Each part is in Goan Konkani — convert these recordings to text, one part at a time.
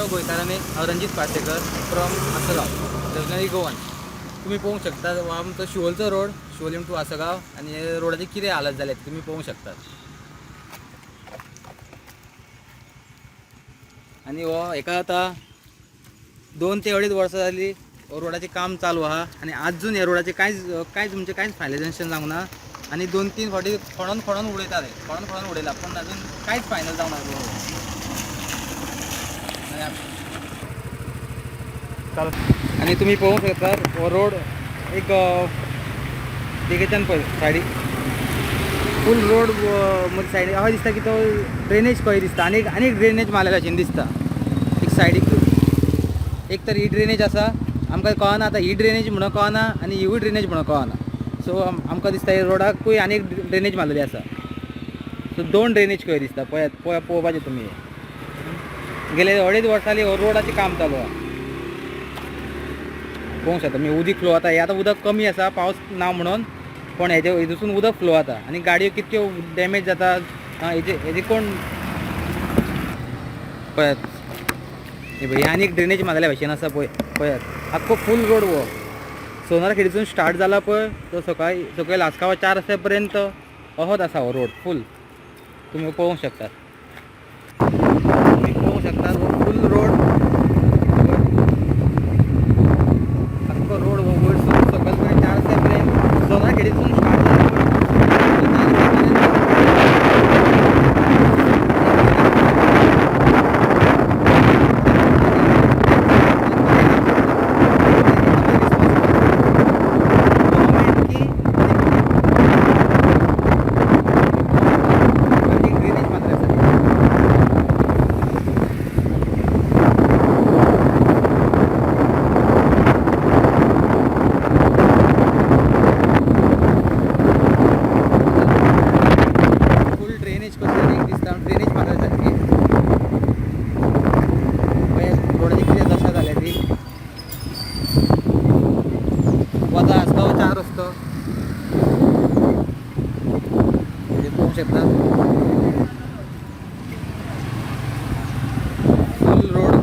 हॅलो गोंयकारांनी, हांव रंजीत पार्सेकर फ्रॉम आसगांव, रत्नागिरी गोवन. तुमी पळोवंक शकता हो आमचो शिवोलचो रोड, शिवोलीम टू आसगांव. आनी रोडाची कितें हालत जाल्या ती तुमी पळोवंक शकतात. आनी हो हेका आतां 2 ते 2.5 वर्सां जाली हो रोडाचें काम चालू आहा आनी आजून ह्या रोडाचें कांयच कांयच म्हणजे कांयच फायनलायजेशन जावंक ना. आनी 2-3 फावटी खणोन खणोन उडयता ते, खणोन खणोन उडयला, पूण अजून कांयच फायनल जावंक ना रोड. आनी तुमी पळोवंक शकतात हो रोड एक देगेच्यान पळय सायडीक फूल रोड मदीं सायडीक अशें दिसता की तो ड्रेनेज खंय दिसता. आनी आनी एक ड्रेनेज मारलेल्या भशेन दिसता एक सायडीक. एक तर ही ड्रेनेज आसा, आमकां कळना आतां ही ड्रेनेज म्हणून कळना आनी हिवूय ड्रेनेज म्हणून कळना. सो आमकां दिसता हे रोडाकूय आनी एक ड्रेनेज मारलेली आसा. सो 2 ड्रेनेज खंय दिसता पळयात, पळय पळोवपाचें तुमी. हे गेले 2.5 वर्सांनी हो रोडाचें काम चालू आहा. पळोवंक शकता तुमी उदीक फ्लो जाता. हें आतां उदक कमी आसा, पावस ना म्हणून, पूण हेजे हेतून उदक फ्लो जाता आनी गाडयो कितक्यो डॅमेज जाता. हेजे हेजे कोण पळयात, हे पळय आनी एक ड्रेनेज मारलेल्या भशेन आसा पळय. पळयात आख्खो फूल रोड हो सोनारखेडीसून स्टार्ट जाला पळय तो सकाळी सकयल आसगांव 4 रस्त्या पर्यंत अहोच आसा हो रोड फूल. तुमी पळोवंक शकतात, तुमी पळोवंक शकतात हो फूल रोड, आख्खो रोड हो वयर सकयल पर्यंत 4 रस्त्या पर्यंत सोनारखेडीसून स्टार्ट जाला पळय 4 रस्त्या पर्यंत. फूल ड्रेनेज कशी एक दिसता, ड्रेनेज मारल्या सारकी. पळय रोडाची कितें दशा जाल्या ती. वता आसगांव 4 रस्तो हे पळोवंक शकता फूल रोड.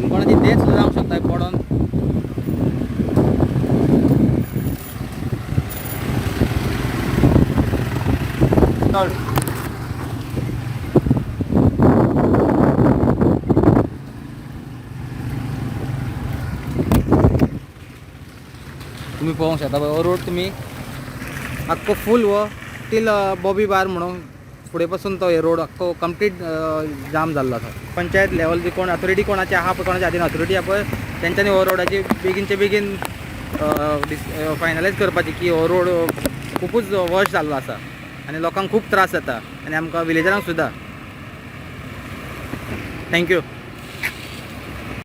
कोणाची डेथ सुद्दां जावंक शकता पडोन. तुम्ही पळोवंक शकता हो रोड तुमी आख्खो फूल हो टील बॉबी बार म्हणून फुडें पासून तो हे रोड आख्खो कंप्लीट जाम जाल्लो आसा. पंचायत लेवल जी कोण ऑथॉरिटी कोणाची आहा पळय, कोणाच्या हातीन ऑथॉरिटी आहा पळय, तेंच्यांनी हो रोडाची बेगीनचे बेगीन फायनलायज करपाची की हो रोड खुबूच वर्श जाल्लो आसा आनी लोकांक खूब त्रास जाता आनी आमकां विलेजरांक सुद्दां. Thank you.